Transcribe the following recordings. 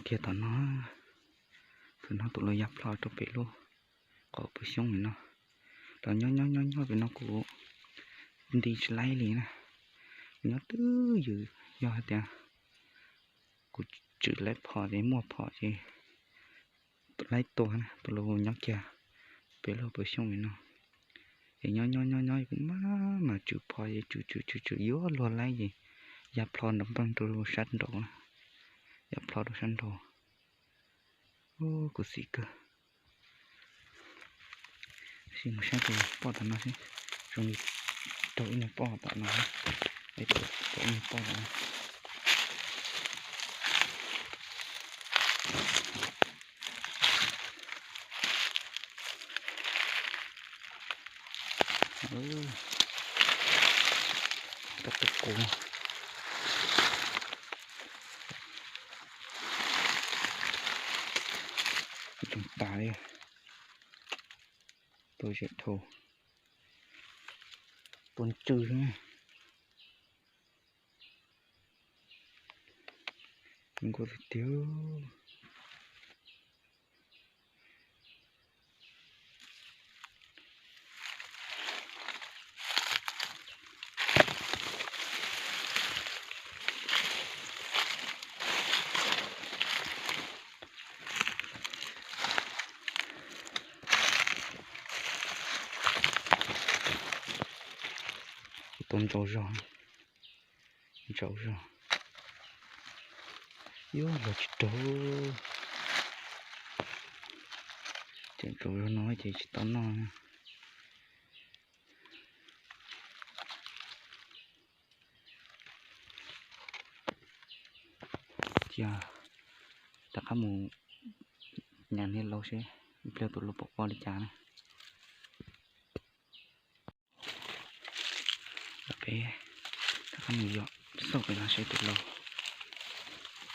kiag tom no. Tus no tus los ya plho rau pem lub qhov pem xyoob pem no. Los nyob nyob nyob nyob pem no kuv nti tsis laib li na. Kuv nyob twj ywm, yog hais tias kuv tsis laib phom ces muaj phom ces laib tua na, tus los nyob kiag pem lub pem xyoob pem no. Ces nyob nyob nyob nyob kuv maj mam tswm phom ces tswm tswm tswm tswm yuav luag laib ces ya plho nrov npleeg rau sab nraud, ya plho rau sab nraud. Kuv xim kawg. Sim mus saib tus poj tom no seb, zoo li raug ib niag poj tom no, raug ib niag poj tom no. Poj tus qus zoo tas li, tua zem dhau, tua ntsws xwb. Zoo nkauj tiag tiag. Tua ntsaum zog, ntsaum zog. Yuav los tsis raug. Ces ntsaum zog no ces tsis tau noj. Cia rov qab mus nyas niag laus seb ib pliag tus laus puas quaj li cas na. Peb rov qab mus yos xauj pem no seb tus laus,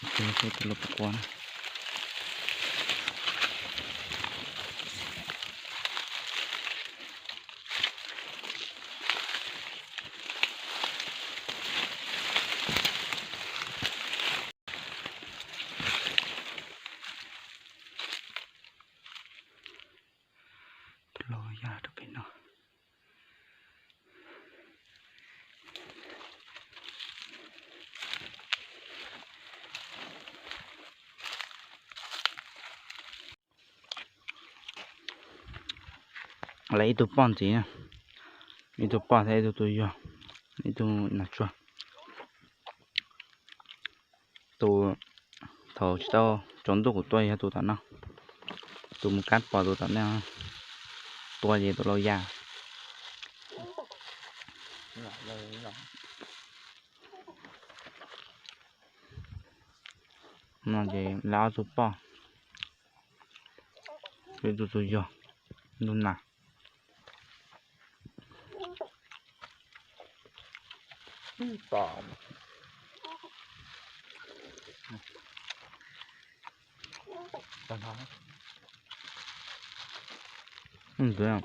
tus laus seb tus laus puas quaj na. Tus laus ya rau pem no. Lawv ib tug poj ntxiv na, ib tug poj thiab ib tug tus yog, ib tug nas tsuag. Tus thaum tsis tau tsaus ntuj kuv tua yog tus tom no, tus mus kab pos tus tom no, tua ces tus laus ya. No ces lawv ob tug poj, ib tug tus yog, ib tug nas. Ntawd